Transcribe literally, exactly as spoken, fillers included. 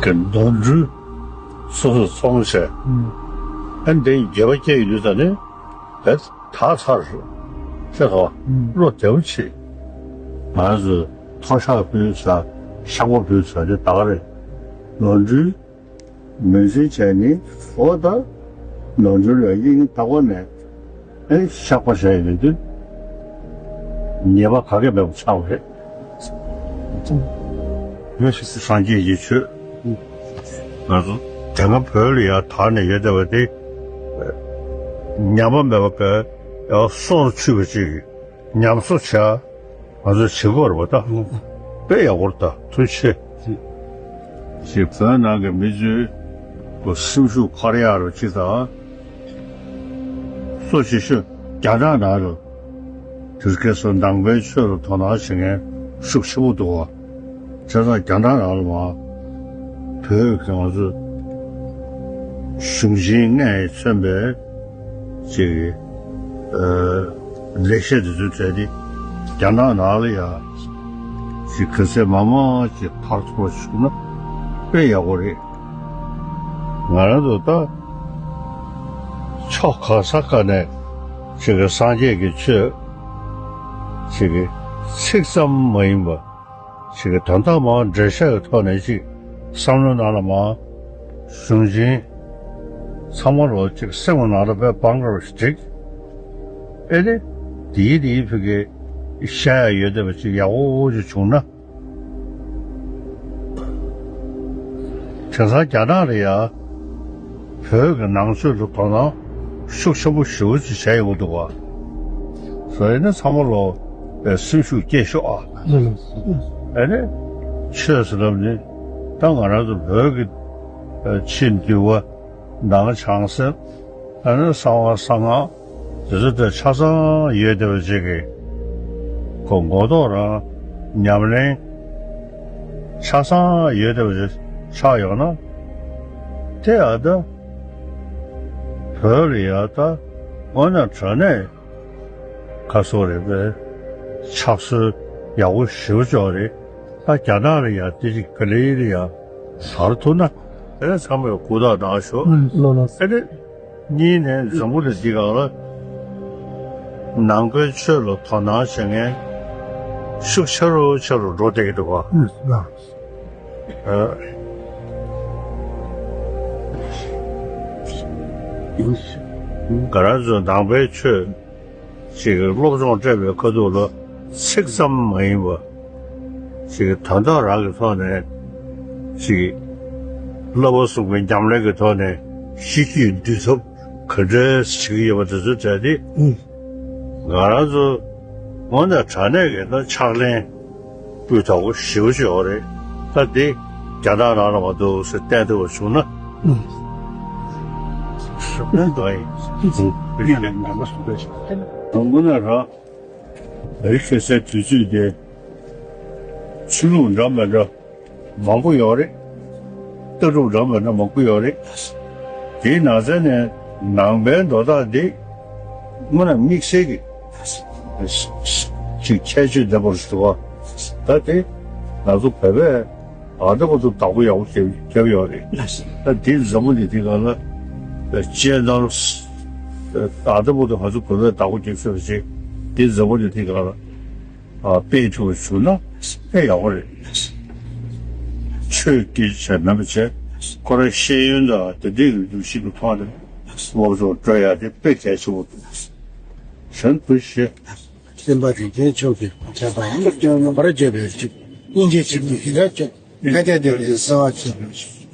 དེ་ནོར་འཁྲུལ་སོ་སོས་ཚོང་བྱས། ཨ་ནི་དེ་འགྱོད་པ་སྐྱེ་ཡོང་དུས་ད་ནི་བས་དག་ཚར། ཤེས་སོང་། བློ་བདེ་པོ་བྱེད། ང་ཚོས་མཐོལ་བཤགས་ཕུལ་ས། བཤགས་པ་ཕུལ་ས་དེ་ད་ག་རེད། ནོར་འཁྲུལ་ངོས་འཛིན་བྱས་ནས། འོ་ད་ནོར་འཁྲུལ་ལ་དབྱིངས་དག་པ་ནས་ཨེ་བཤགས་པ་བྱས་ཡོང་དུས་ཉེས་པ་ག་གེ་མེད་པ་ཆགས་པ་རེད། སངས་རྒྱས་ཀྱི་ཆོས། ང་ཚོ་དེ་སྔ་བོད་ལ་ཡར་དར་ནས་ཡོད་བསྡད་པ་དེ་ཉམས་པ་མེད་པ་གི་ཡང་སྲོག་ལ་ཆུད་པ་ཅིག་ཉམས་གསོ་བྱས། ང་ཚོས་བྱེད་དགོས་རེད་པ་ད། དཔེ་ཡག་པོ་རེད་ད། ཐུགས་རྗེ་ཆེ། ཞེས་བོད་ནང་གི་མི་ཚོའི་སེམས་ཤུགས་འཕར་ཡག་རུ་ཅིག་དང་། གཙོ་ཆེ་ཤོས་རྒྱ་ནག་ནང་ལ་དེ་སྐད་སོགས་ནང་པའི་ཆོས་ལ་དོ་སྣང་བྱེད་མཁན་ཤུགས་ཆེན་པོ་འདུག་བ། བྱས་ཙང་རྒྱ་ནག་ནང་ལ་མ་བོད་ཀྱི་ང་ཚོ་གཞུང་ཆེན་ལྔས་མཚོན་པའི་ཅིག་ཨ་ལེགས་བཤད་དེ་ཚོའི་གྲས་དེ་རྒྱ་ནག་ནང་ལ་ཡང་ཅིག་ག་ཚད་མང་མང་ཅིག་ཕར་ཚུར་བྱུང་ན་དཔེ་ཡག་པོ་རེད། ང་རང་ཚོ་ད་ཕྱོགས་ག་ས་ག་ནས་ཅིག་གི་སངས་རྒྱས་ཀྱི་ཆོས་ཅིག་གི་ཚིག་ཙམ་མ་ཡིན་པ། ཞིག་གི་དོན་དག་མང་འགྲེལ་བཤད་ཀྱི་ཐོག་ནས་ཅིག་བསམ་བློ་ནང་ལ་མང་གཞུང་ཆེན་ཚང་མ་ལོ་ཅིག་སེམས་ཀྱི་ནང་ལ་དཔེ་སྦང་དགོས་ཞིག་འགྲིག་ཨེ་ནི་དེའི་དེའི་ཕི་གི་བཤད་ཡ་ཡོད་བསྡད་པ་ཅིག་ཡག་པོ་ཅིག་བྱུང་ན། དེང་སང་རྒྱ་ནག་ལ་ཡ། བོད་ཀྱི་ནང་ཆོས་ལ་དོ་སྣང་ཤུགས་ཆེན་པོ་ཞེ་པོ་ཅིག་བྱས་ཡོང་གི་འདུག་བ། བཟོ་ཡིན་ན་ཚང་མ་ལོ་སེམས་ཤུགས་སྐྱེད་ཤོག་ཨ། ཨ་ནི་ཆོས་ཟེར་ལབ་ནི་ད་ང་རང་ཚོ་བོད་ཀྱི་ཕྱི་འདུལ་བ་ནང་བྱང་སེམས། ཨ་ནི་གསང་བ་གསང་སྔགས་དེ་ཚོ་དེ་ཆ་ཚང་ཡོད་བསྡད་པ་ཅིག་གི་ཁོ་མགོ་ཐོག་རང་ཉམས་ལེན་ཆ་ཚང་ཡོད་བསྡད་པ་ཅིག་ཆགས་ཡོང་ན། དེ་ཡང་ད་བོད་ལ་ཡང་ད་དངོས་གནས་དྲང་གནས་ཁ་སོ་རེད་པས་ཕྱག་སྲོལ་ཡག་པོ་ཞེ་པོ་ཅིག་རེད། ད་རྒྱ་ནག་ལ་ཡང་དེ་ཅིག་ག་ལེ་ལ་ཡང་དར་ཐུབ་ན་དེ་ཚང་མས་གུས་བརྟག་གནང་ཤོག་ཨ་ནི་གཉིས་ནས་འཛམ་བུ་གླིང་འདི་སྒང་ལ་ནང་པའི་ཆོས་ལ་དོ་སྣང་བྱེད་མཁན་ཤུགས་ཆེ་རུ་ཆེ་རུ་འགྲོ་བསྡད་ཀྱི་འདུག་ག་ཨ། ང་རང་ཚོ་ནང་པའི་ཆོས་ཅིག་སློབ་སྦྱོང་སྤྲད་པའི་ཁ་ཐུག་ལ་ཚིག་ཙམ་མ་ཡིན་པ། ཅིག་དོན་དག་རང་གི་ཐོག་ནས་ཅིག་བསླབ་པ་གསུམ་གྱི་ཉམས་ལེན་གྱི་ཐོག་ནས་གཤིས་རྒྱུད་འདུལ་ཐབས་ག་འདྲས་བྱེད་ཀྱི་ཡོད་པ་དེ་ཚོའི་གྲས་དེ། ང་རང་ཚོ་དངོས་གནས་དྲང་གནས་ཀྱི་ད་ཕྱག་ལེན་སྤུས་དག་པོ་ཞེ་པོ་ཅིག་ཡོད་རེད། ད་དེ་རྒྱ་ནག་ནང་ལ་མ་འདུག་ཟེར་བསྟན་ཐུབ་པ་བྱུང་ན། ཞུ་ལན་འདོན་ཡིན། དངོས་གནས་རང་། ཨ་རི་ཁ་སའི་དུས་ཚོད་དེ་ཆོས་ལུགས་འདྲ་མི་འདྲ་མང་པོ་ཡོད་རེད། ལྟ་གྲུབ་འདྲ་མི་འདྲ་མང་པོ་ཡོད་རེད། དེའི་ནང་ཚན་ནས་ནང་པའི་མདོ་དག་འདི་དངོས་གནས་དམིགས་བསལ་གྱི་ཅིག་ཁྱད་ཆོས་ལྡན་པ་རེད་འདུག་བ། ད་དེ་ང་ཚོ་བོད་པས་ཨ་ད་བར་དུ་བདག་པོ་ཡག་པོ་བརྒྱབ་བརྒྱབ་ཡོད་རེད། ད་དེ་འཛམ་བུ་གླིང་འདི་སྒང་ལ་སྤྱན་ནོར་ཨ་ད་བར་དུ་ང་ཚོ་བོད་པས་བདག་པོ་བརྒྱབ་ཤོར་བ་ཞིག་དེ་འཛམ་བུ་གླིང་འདི་སྒང་ལ་ཨ་སྤེལ་ཐུབ་པ་བྱུང་ན་དཔེ་ཡག་པོ་རེད། ཆོས་སྐད་ཆ་བྱས་མེད་པ་བྱས་ཁོ་རང་ཤེས་ཡོན་དང་དེ་འདྲའི་འདུ་ཤེས་ཀྱི་ཐོག་ནས་སློབ་སྦྱོང་སྤྲོད་ཡ་དེ་དཔེ་གལ་ཆེན་པོ་འདུག་གཞན་དུ་ཞེས། སེམས་དཔའ་རིན་ཆེན་མཆོག་གིས་བར་བརྗོད་པའི་ཚིག་སྙིང་རྗེ་ཆེན་པོའི་ཞི་བ་ཆེན་པོ་ཁ་ཏས་བདེ་བའི་གསང་བ་ཆེན་པོ།